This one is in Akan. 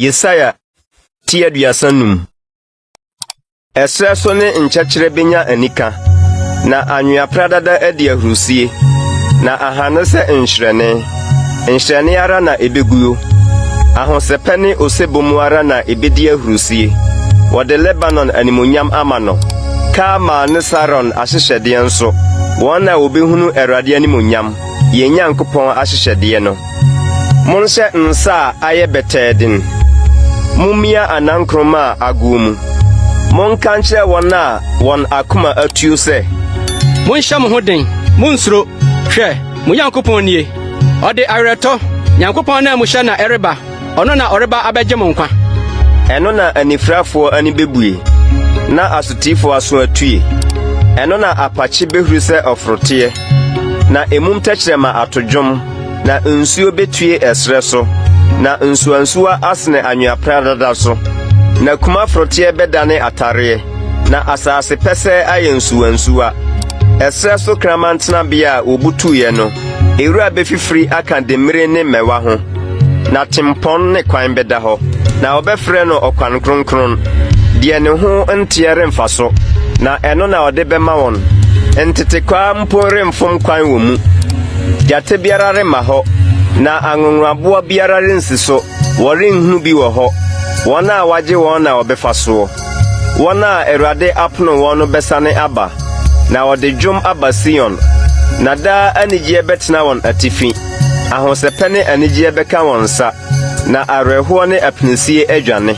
Yesaia ti 35. Ɛserɛ so ne nkyɛkyerɛ benya anika, na anwea pradada adi ahurusie, na ahane sɛ nhyerɛne, nhyerɛne ara na ebeguo. Ahosɛpɛ ne osebɔ mu ara na ebedi ahurusie. Wɔde Lebanon animuonyam ama no, Karmel ne Saron ahyehyɛdeɛ nso, wɔn na wɔbɛhunu Awurade animuonyam, yɛn Nyankopɔn ahyehyɛdeɛ no. Monhyɛ nsa a ayɛ bɛtɛɛ den. Mummia anankoroma a agow mu. Monka nkyerɛ wɔn a wɔn akoma atuo sɛ. Monhyɛ mo ho den, munnsuro. Hwɛ, mo Nyankopɔn nie! Ɔde awerɛtɔ, Nyankopɔn ananmuhyɛ na ɛreba, ɔno na ɔreba abɛgye mo nkwa. Ɛno na anifirafoɔ ani bebue, na asotifoɔ aso atue. Ɛno na apakye behuru sɛ ɔforoteɛ, na emum tɛkyerɛma ato dwom. Na nsuo bɛtue ɛserɛ so, na nsuwansuwa asene anwea pradada so. Na kumaforoteɛ bɛdane atareɛ, na asase pɛsɛɛ ayɛ nsuwansuwa. Ɛserɛ so kraman tenabea a wɔbutuiɛ no, ewura bɛfifiri aka demmire ne mmɛwa ho, na tempɔn ne kwan bɛda hɔ, na wɔbɛfrɛ no Ɔkwan Kronkron. Deɛ ne ho nteɛ remfa so, na ɛno na ɔde bɛma wɔn. Ntetekwaa mpo remfom kwan wɔ mu. Gyata biara remma hɔ, na anwonwaboa biara rensi so, wɔrenhunu bi wɔ hɔ. Wɔn a wɔagye wɔn na wɔbɛfa soɔ. Wɔn a Awurade apono wɔn no bɛsane aba, na wɔde dwom aba Sion, na daa anigyeɛ bɛtena wɔn atifi. Ahosɛpɛ ne anigyeɛ bɛka wɔn nsa, na awerɛhoɔ ne apinisie adwane.